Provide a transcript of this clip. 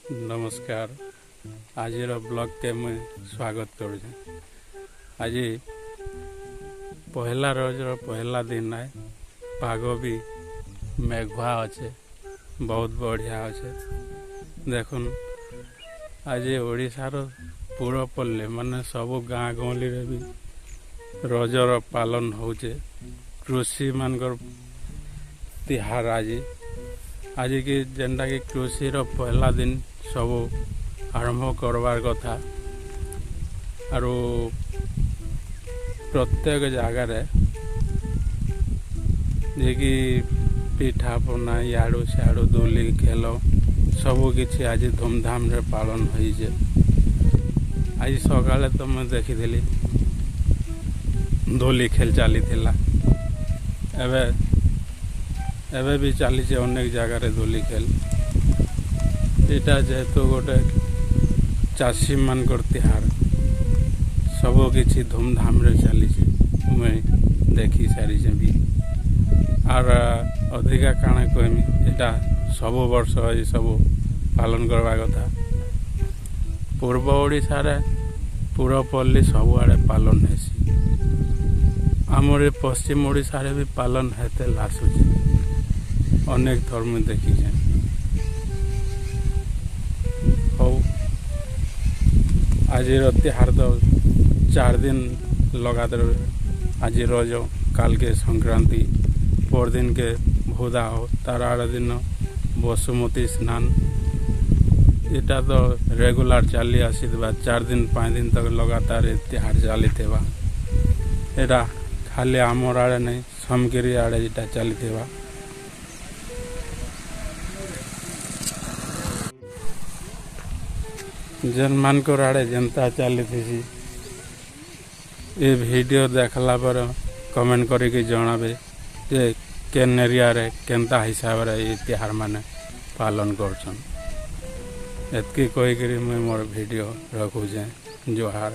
ନମସ୍କାର। ଆଜିର ବ୍ଲଗ୍କେ ମୁଇଁ ସ୍ୱାଗତ କରୁଛେଁ। ଆଜି ପହେଲା ରଜର ପହେଲା ଦିନ ଆଏ। ପାଗ ବି ମେଘୁଆ ଅଛେ, ବହୁତ ବଢ଼ିଆ ଅଛେ। ଦେଖୁନ୍, ଆଜି ଓଡ଼ିଶାର ପୁରପଲ୍ଲୀ ମାନେ ସବୁ ଗାଁ ଗହଳିରେ ବି ରଜର ପାଳନ ହଉଛେ। କୃଷିମାନଙ୍କର ତିହାର ଆଜି। ଆଜିକି ଯେନ୍ଟାକି କୃଷିର ପହେଲା ଦିନ, ସବୁ ଆରମ୍ଭ କରବାର୍ କଥା। ଆରୁ ପ୍ରତ୍ୟେକ ଜାଗାରେ ଯିଏକି ପିଠାପଣା, ଇଆଡ଼ୁ ସିଆଡ଼ୁ, ଦୋଲି ଖେଲ, ସବୁ କିଛି ଆଜି ଧୁମଧାମରେ ପାଳନ ହେଇଛେ। ଆଜି ସକାଳେ ତ ମୁଁ ଦେଖିଥିଲି ଦୋଲି ଖେଲ ଚାଲିଥିଲା। ଏବେ ଏବେ ବି ଚାଲିছে ଅନେକ ଜାଗାରେ ଦୋଲି ଖେଲ। ଏଇଟା ଯେହେତୁ ଗୋଟେ ଚାଷୀମାନଙ୍କର ତିହାର, ସବୁ କିଛି ଧୁମଧାମରେ ଚାଲିছে। ମୁଇଁ ଦେଖି ସାରିଛେ ବି। ଆର୍ ଅଧିକା କାଣା କହିମି, ଏଇଟା ସବୁ ବର୍ଷ ଏସବୁ ପାଳନ କରିବା କଥା। ପୂର୍ବ ଓଡ଼ିଶାରେ ପୁରପଲ୍ଲୀ ସବୁଆଡ଼େ ପାଳନ ହେସି। ଆମର ଏ ପଶ୍ଚିମ ଓଡ଼ିଶାରେ ବି ପାଳନ ହେତେ ଆସୁଛି, ଅନେକ ଥର ମୁଇଁ ଦେଖିଛେଁ। ହଉ, ଆଜିର ତିହାର ତ 4 ଦିନ ଲଗାତାର। ଆଜି ରଜ, କାଲକେ ସଂକ୍ରାନ୍ତି, ପରଦିନକେ ଭୋଦାହ, ତାର ଆର ଦିନ ବସୁମତୀ ସ୍ନାନ। ଏଟା ତ ରେଗୁଲାର ଚାଲି ଆସିଥିବା। 4 ଦିନ 5 ଦିନ ତକ ଲଗାତାର ଏ ତିହାର ଚାଲିଥିବା। ଏଟା ଖାଲି ଆମର ଆଡ଼େ ନାଇଁ, ସମଗିରି ଆଡ଼େ ଏଟା ଚାଲିଥିବା। ଯେନ୍ ମାନଙ୍କର ଆଡ଼େ ଯେନ୍ତା ଚାଲିଥିସି, ଏ ଭିଡ଼ିଓ ଦେଖଲା ପରେ କମେଣ୍ଟ କରିକି ଜଣାବେ ଯେ କେନ୍ ଏରିଆରେ କେନ୍ତା ହିସାବରେ ଏ ତିହାର ମାନେ ପାଳନ କରୁଛନ୍। ଏତ୍କି କହିକିରି ମୁଇଁ ମୋର ଭିଡ଼ିଓ ରଖୁଛେଁ। ଜୁହାର।